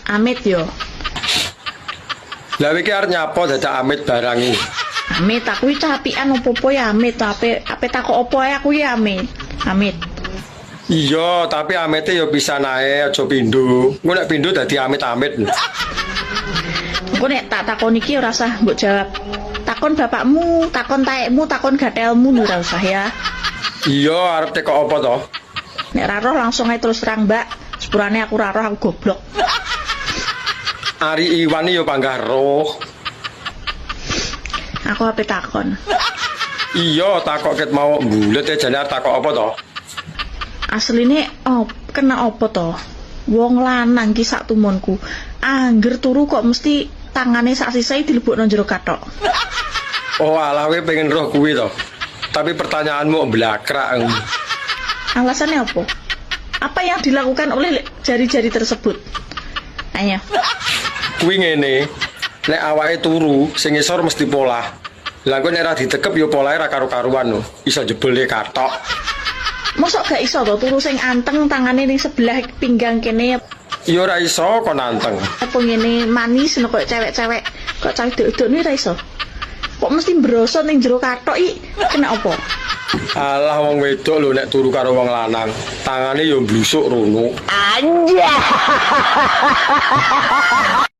Amit yo. Lah, iki arep nyapa dadak amit barang iki? Amit, aku iki capian opo-opo ya amit, ape ape takok opo ae aku ya amit. Amit. Iya, tapi amite ya pisan ae, aja pindho. Engko nek pindho dadi amit-amit. Engko nek tak takon iki ora usah mbok jawab. Takon bapakmu, takon taekmu, takon gatelmu ora usah ya. Iya, arep tekok apa to? Nek ra roh langsung ae terus terang, Mbak. Sepurane aku ra roh, aku goblok. Ari Iwan ya panggah roh. Aku ape takon. Iya, takok ket mau mbulet e jane arep takok apa to? Asline oh, kena apa to? Wong lanang ki sak tumunku. Angger turu kok mesti tangane sak sisih dilebokno jero kathok. Oh alah, kowe pengen roh kuwi to. Tapi pertanyaanmu blakrak. Alasannya apa? Apa yang dilakukan oleh jari-jari tersebut? Ayo. Kuwi ngene, nek awake turu, sing ngisor mesti polah. Lah, engko nek ra ditekep ya polahe ra karu-karuan lho. Iso jebole kathok. Mosok gak iso to turu sing anteng, tangane ning sebelah pinggang kene? Ya ora iso kon anteng. Apa ngene manis ngono, koyo cewek-cewek, kok cah wedok-wedok ni ora iso. Kok mesti brosot ning jero kathok iki kena apa? Alah, wong wedok lho nek turu karo wong lanang, tangane ya blusuk rono. Anjay.